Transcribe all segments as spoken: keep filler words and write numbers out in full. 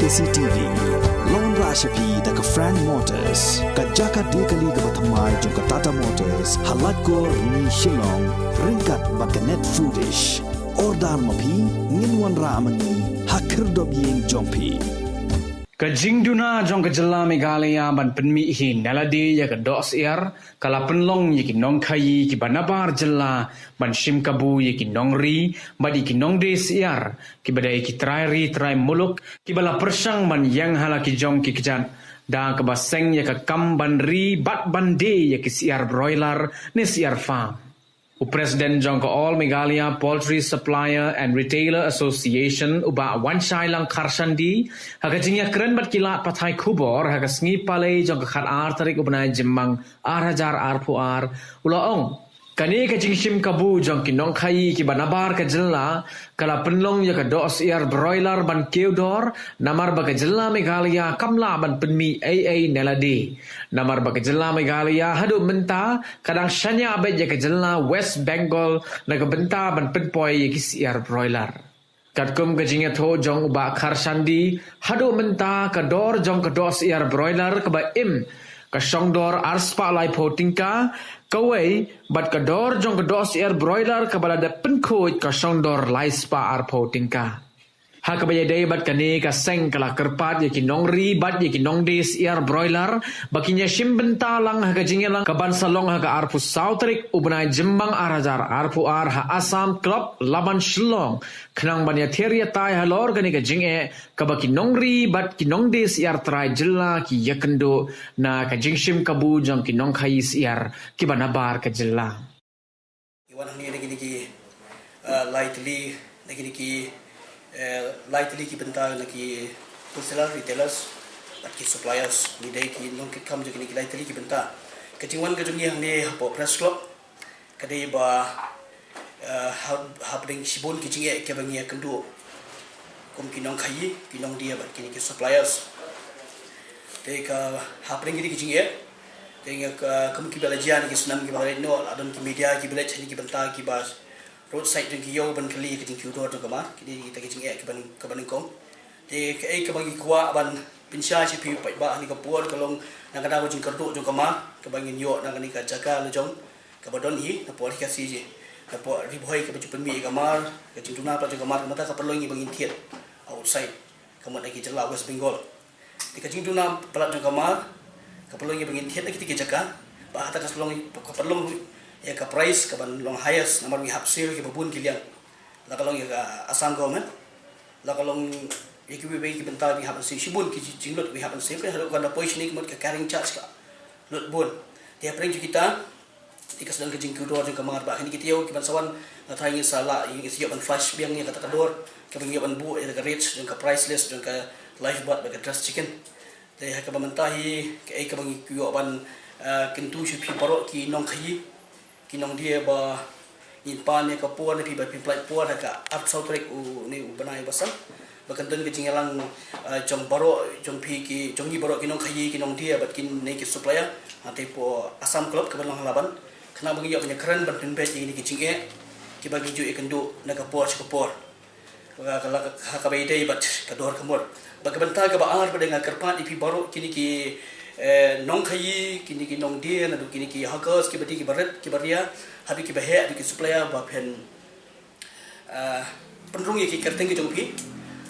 C T V. Long ra sha phi da ka Frank Motors, ka jaka de kali kaba thymmai jong ka Tata Motors, ha Laitkor, Rni, Shillong, ryngkat bad ka Net Foodish. Order ma phi, ngin wanrah ma ngi ha khyrdop ïing jong phi. Ka jingduna jong ka jylla Meghalaya ban pynmih hi ne lade ïa ka doh syiar ka la pynlong ïa ki nongkhaïi kiba nabar jylla ban shim kabu ïa ki nongri bad ïa ki nongdie syiar kiba dei ki trai ri trai muluk kiba la pyrshang ban ïeng ha la ki jong ki kjat da kaba seng ïa ka kam ban ri bad ban die ïa ki syiar broiler ne syiar farm. U President jong ka All Meghalaya Poultry Supplier and Retailer Association, u Bah Wanshai Langkharshan D, ha ka jingïakren bad ki lad pathai khubor ha ka sngi Palei jong ka khatar tarik u bnai Jymmang ar hajar arphew ar, u la ong, kane ka jingshim kabu jong ki nongkhaïi kiba nabar ka jylla ka la pynlong ïa ka doh syiar broiler ban kiew dor, namar ba ka jylla Meghalaya kam lah ban pynmih ei ei ne lade. Namar ba ka jylla Meghalaya haduh mynta ka dang shaniah beit ïa ka jylla West Bengal na ka bynta ban pynpoi ïa ki syiar broiler. Katkum ka jingïathuh jong u Bah Kharshan D, haduh mynta ka dor jong ka doh syiar broiler kaba im ka shong dor ar spah laiphew tyngka, kawei bad ka dor jong ka doh syiar broiler kaba la dep pynkhuid ka shong dor lai spah arphew tyngka. Ha kaba ïadei bad kane ka seng ka la kyrpad ïa ki nongri bad ïa ki nongdie syiar broiler ba kin ïashim bynta lang ha ka jingïalang kaban sa long ha ka arphew saw tarik u bnai Jymmang ar hajar arphew ar ha Assam Club, Laban, Shillong, khnang ban ïathiar ïatai halor kane ka jingeh kaba ki nongri bad ki nongdie syiar trai jylla ki ïakynduh na ka jingshim kabu jong ki nongkhaïi syiar kiba nabar ka jylla. Ngi wan hangne na kine ki, eh, lai tylli, na kine ki, eh, lai tylli ki bynta na ki wholesaler, retailers bad ki suppliers. Ngi dei ki nongkitkam jong kine ki lai tylli ki bynta. Ka jingwan ka jong ngi hangne hapoh Press Club ka dei ba, eh, ha, hapdeng shibun ki jingeh kiba ngi ïakynduh kum ki nongkhaïi, ki nongdie bad kine ki suppliers. Te ka hapdeng kine ki jingeh, te nga ka, kum kiba la jia na ki snem kiba la leit noh, la don ki media kiba leit ha kine ki bynta kiba roadside jong ki ïew ban kylli ka jingkiew dor jong ka mar, kine kita ki jingeh kiba, kiba nyngkong. Te kaei kaba ngi kwah ban pynshai sha phi paidbah ha kane ka por ka long na ka daw ka jingkyrduh jong ka mar kaba ngin ïoh na kane ka jaka la jong kaba don hi na pdeng Ri Khasi, na pdeng Ri Bhoi kaba ju pynmih ïa ka mar, ka jingduna palat jong ka mar, ka mut ka pynlong ïa ba ngin thied outside, ka mut na ki jylla West Bengal. Te ka jingduna palat jong ka mar ka pynlong ïa ba ngin thied na kita ki jaka, ba hata ka pynlong, ka pynlong ruh ïa ka price kaban long highest namar ngi hap siew ïa kiba bun ki liang. La ka long ïa ka Assam government, la ka long ïa kiwei kiwei ki bynta ngi hap ban siew, shibun ki jinglut ngi hap ban siew, ka haduh ka da poi shane ka mut ka carrying charge ka lut bun. Te hapdeng jong kita, te ka sdang ka jingkiew dor jong ka mar, ba kine ki taïew kiban sa wan, nga tharai ngin sa lah, ngin sa ïoh ban flash biang ïa kata ka dor kaba ngi ïoh ban buh ïa ka rate jong ka price list jong ka live bird bad ka dressed chicken. Te ha kaba mynta hi kaei kaba ngi ïoh ban, eh, kyntu sha phi baroh ki nongkhaïi, ki nongdie, ba ngin pan ïa ka por na phi ba phin pynlait por ha ka arphew saw tarik u, ne u bnai ba san, ba kan don ka jingïalang, eh, jong baroh jong phi ki, jong ngi baroh ki nongkhaïi, ki nongdie bad kine ki supplier, ha te pdeng Assam Club kaba long ha Laban, khnang ba ngi ïoh ban ïakren ban pynbeit ïa kine ki jingeh kiba ngi ju ïakynduh na ka por sha ka por. Ka, ka, ka, ha kaba ïadei bad ka dor ka mur. Bad ka bynta kaba ar, ba dei nga kyrpad ïa phi baroh kine ki, eh, nongkhaïi, kine ki nongdie, naduh kine ki hawkers, kiba die kiba rit, kiba ria, haduh kiba heh, haduh ki supplier, ba phin, eh, pynrung ïa ki kyrteng ki jong phi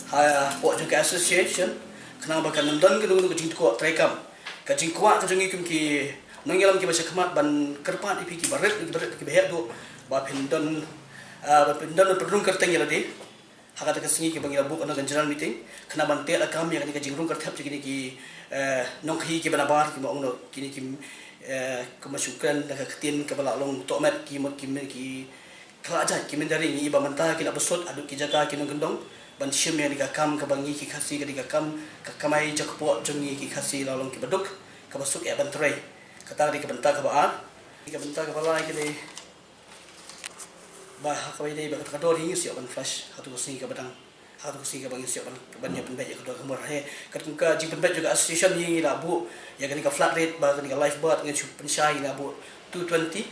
hapoh jong ka association, khnang ba kan ym don kano kano ka jingtkuh treikam. Ka jingkwah ka jong ngi kum ki nongïalam kiba sha khmat ban kyrpad ïa phi kiba rit, kiba rit, kiba heh duh, ba phin don, eh, ba phin don ban pynrung kyrteng ïa lade ha kata ka sngi kaba ngi la buh kano ka general meeting, khnang ban teh lakam ïa kane ka jingrung kyrteng jong kine ki, eh, nongkhaïi kiba nabar, kiba ong noh kine ki, eh, kumba shu kren da ka ktien kaba la long tohmet, ki mut ki, ki khlajait, ki mynder, ngi i ba mynta ki la bsut haduh ki jaka ki nongkyndong ban shim ïa kane ka kam kaba ngi ki Khasi ka dei ka kam, ka kamai jakpoh jong ngi ki Khasi la long kiba duk, kaba suk eh ban trei. Kata ka dei ka bynta kaba ar. Ka bynta kaba lai ka dei ba ha kaba ïadei bad kata ka dor hi ngin sa ïoh ban flash ha katu ka sngi kaba dang, ha katu ka sngi kaba ngin sa ïoh ban, ban ïa pynbeit ïa ka dor ka mur. He katkum ka jingpynbeit jong ka association hi ngi la buh ïa kane ka flat rate ba kane ka live bird ngin shu pynshai, ngi la buh two twenty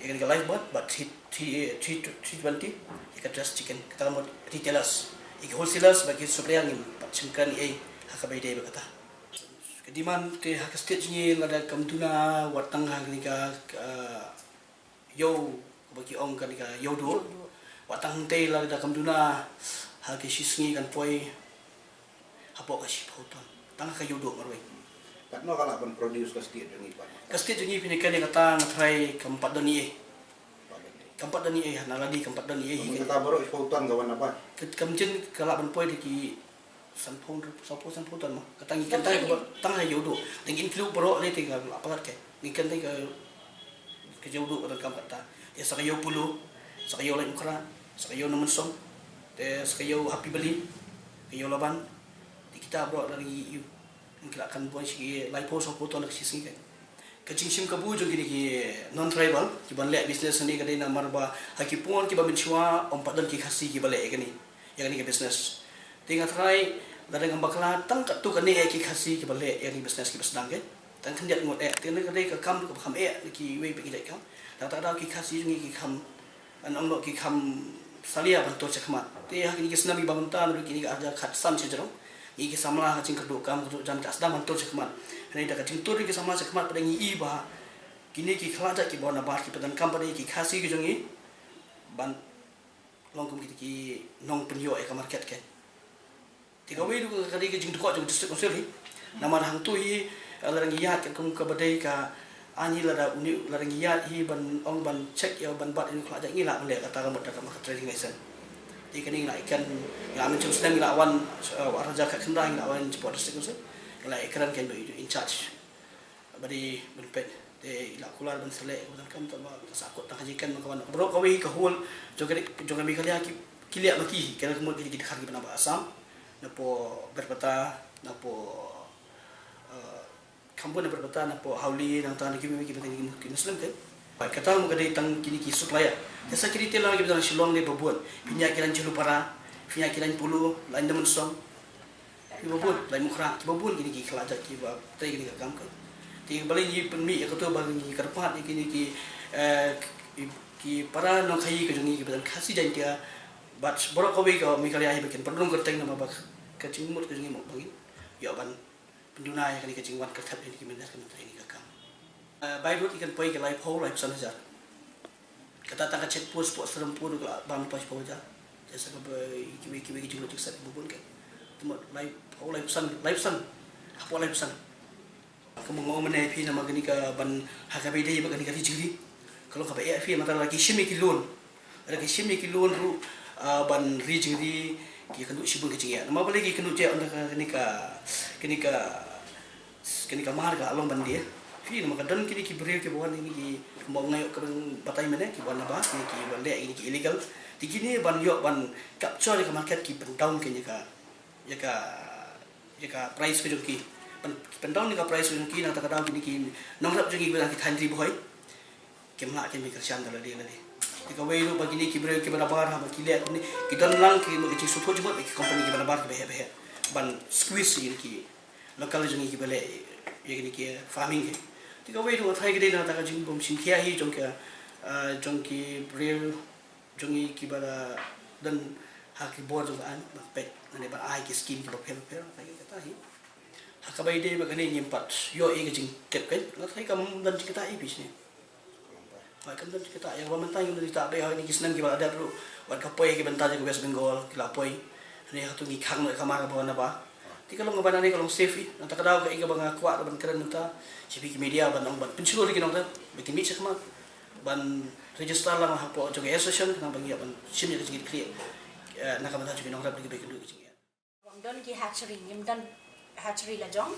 ïa kane ka live bird, bad three, three, three, three twenty ïa ka dressed chicken, kata ka mut retailers. Ïa ki wholesalers bad ki supplier ngim pat shim kren ei ha kaba ïadei bad kata. Ka demand te ha ka state jong ngi lada kam duna wat tang ha kane ka, ah, ïew, kaba ki ong kane ka ïew duh. Wat tang hangtei lada kam duna ha ka shi sngi kan poi hapoh ka shiphew ton. Tang ha ka ïew duh marwei. Katno ka lah ban produce ka state jong ngi pat? Ka state jong ngi pynïaid kane kata nga tharai kam pat don ei. Kam pat don ei, na lade kam pat don ei. Kata baroh shiphew ton ka wan nabar. Ka, kam jin ka lah ban poi da ki sanphew, sanphew, sanphew ton mo. Kata ngi kren tang ha ïew duh. Tang include baroh lei te ka lah palat ke. Ngi kren tang ka, ka ïew duh ka donkam kata. Te sa ka ïew Polo, sa ka ïew Laitumkhrah, sa ka ïew Nongmynsong, te sa ka ïew Happy Valley, ka ïew Laban. Te kita baroh lada ngi ïoh, ngi lah kan poi sha ki laiphew, sawphew ton ka shi sngi ke. Ka jingshim kabu jong kine ki non-tribal kiban leh business hangne ka dei namar ba ha ki por kiba mynshuwa ym pat don ki Khasi kiba leh ïa kane, ïa kane ka business. Te nga tharai lada ngam bakla tang katto katne eh ki Khasi kiba leh ïa kane business kiba sdang ke. Tang khyndiat ngut eh, te kane ka dei ka kam kaba kham eh na kiwei pat ki jait kam. Tang kata ka daw ki Khasi jong ngi ki kham, ngan ong noh, ki kham salia ban tur shakhmat. Te ha kine ki snem kiba mynta, naduh kine ki arhajar khatsan shajrong, ngi ki samla ha jingkyrduh kam kyrduh jam ka sdang ban tur shakhmat. Hangne da ka jingtur ki samla shakhmat pat ngi i ba kine ki khlajait kiba wan nabar ki pyndonkam pat ki Khasi ki jong ngi ban long kum kita ki nongpynïoh ïa ka market ke. Te kawei ruh ka dei ka jingdukok jong district council hi. Namar hangto hi, eh, lada ngi ïaid katkum kaba dei ka, ani lada uni, lada ngi ïaid hi ban ong ban check ïa ban bat ïa khlajait ngi lah ban leh kata ka mut da ka trading license. Te kane ngi lah ïakren, ngi lah mynshwa snem ngi lah wan, eh, arhajar khatkhyndai ngi lah wan shapoh district council. Ngi lah ïakren kein bad u in charge. Ba dei ban peit te i la kular ban selek ban kam ta ba ka sahkut tang ka jingkren ka wan. Baroh kawei ka whole jong ka, jong ka Meghalaya ki, ki leh ma ki, kane ka mut ki, ki dkhar kiba na ba Assam, napoh Barpeta, napoh, eh, kham bun na Barpeta, napoh Hawley, nangta na kiwei kiba tang ki, ki Muslim kan. Kata mut ka dei tang kine ki supplier. Te sa ki retailer kiba tang Shillong ne ba bun. Pynïaid ki lain Jhalupara, pynïaid ki lain Polo, lain Nongmynsong. Kiba bun, Laitumkhrah, kiba bun kine ki khlajait kiba trei kine ki kam ka. Te balei ngi pynmih ïa kato ba ngi kyrpad ïa kine ki, eh, ki, ki para nongkhaii ka jong ngi kiba don Khasi Jaiñtia bad baroh kawei ka Meghalaya hi ba kin pynrung kyrteng namar ba ka jingmut ka jong ngi mo ba ngin ïoh ban pynduna ïa kane ka jingwan kyrthep ïa kine ki mynder kiba trei kine ki kam. Eh, by road i kan poi ka laiphew, laiphew san hajar. Kata tang ka check post hapoh Serampore ka la bam lypa shiphew hajar. Te sa kaba kiwei kiwei ki jinglut jingset kiba bun ka. Te mut laiphew, laiphew san, laiphew san. Hapoh laiphew san. Kumba nga ong mynne ïa phi namar kane ka ban ha kaba ïadei bad kane ka ri jingri. Ka long kaba eh ïa phi namar lada ki shim ïa ki loan. Lada ki shim ïa ki loan ruh, ah, ban ri jingri ki kynduh shibun ka jingeh. Namar balei ki kynduh jingeh ynda ka kane ka, kane ka Kane ka mar ka la long ban die. Phi namar ka don kine ki briew kiba wan kine ki, kumba nga ïoh kren batai mynne, kiba wan nabar, kine kiba leh kine ki illegal. Te kine ban ïoh ban capture ïa ka market ki pyndown kane ïa ka, ïa ka, ïa ka price ka jong ki. Pyn, pyndown ïa ka price ka jong ki, nangta ka daw kine ki nongrep jong ki kiba na ki thaiñ ri Bhoi. Kim lah kin kyrshan da lade lade. Te kawei ruh ba kine ki briew kiba nabar haba ki leh kumne, ki don lang ki, ki jingsngewthuh jingmut bad ki company kiba nabar kiba heh ba heh ban squeeze ïa kine ki local jong ngi kiba leh ïa kine ki farming ki. Te kawei ruh nga tharai ka dei na kata ka jingbym shim khia hi jong ka, ah, jong ki briew jong ngi kiba la don ha ki bor jong ka aiñ ban peit lane ban ai ki scheme kiba pher pher, kata hi. Ha kaba ïadei bad kane ngim pat ïoh ïa ka jingtip, kan nga tharai kam don jingktah ïa phi shane. Hooid, kam don jingktah ïa kaba mynta ngim don jingktah, ba ïa kine ki snem kiba la dep ruh wat ka poi ïa ki bynta jong ka West Bengal ki la poi. Hangne hato ngi khang noh ïa ka mar kaba wan nabar. Te ka long kaba nangne ka long safe hi. Nangta ka daw kaei kaba nga kwah ban kren mynta sha phi ki media ban ong ban pynshlur ïa ki nongrep ba kin mih shakhmat ban register lang hapoh jong ka association khnang ba ngi ïa ban shim ïa ka jingkitkhlieh, eh, na ka bynta jong ki nongrep da kiba ïakynduh ïa ka jingeh. Ngim don ki hatchery, ngim don hatchery la jong,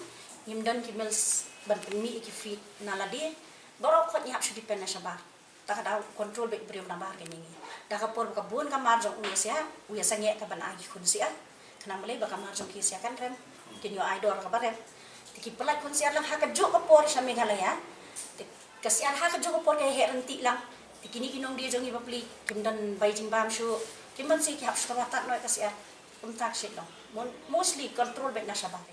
ngim don ki mills ban pynmih ïa ki feed na lade. Baroh khoit ngi hap shu depend na shabar. Ta ka daw control beit briew nabar kane ngi. Da ka por ba ka bun ka mar jong u ïa siah, u ïa sangeh ta ban ai ki khun siah. Khnang balei ba ka mar jong ki siah kan rem, kin ïoh ai dor kaba rem. Te ki pyllait khun siah lang ha kajuh ka por sha Meghalaya. Te ka siah ha kajuh ka por ka heh ryntih lang. Te kine ki nongdie jong ngi bapli kim don bai jingbam shuh. Kim don shuh, ki hap shu tyrwa tad noh ïa ka siah. Kumta ka shit long. Mon-, mostly control beit na shabar.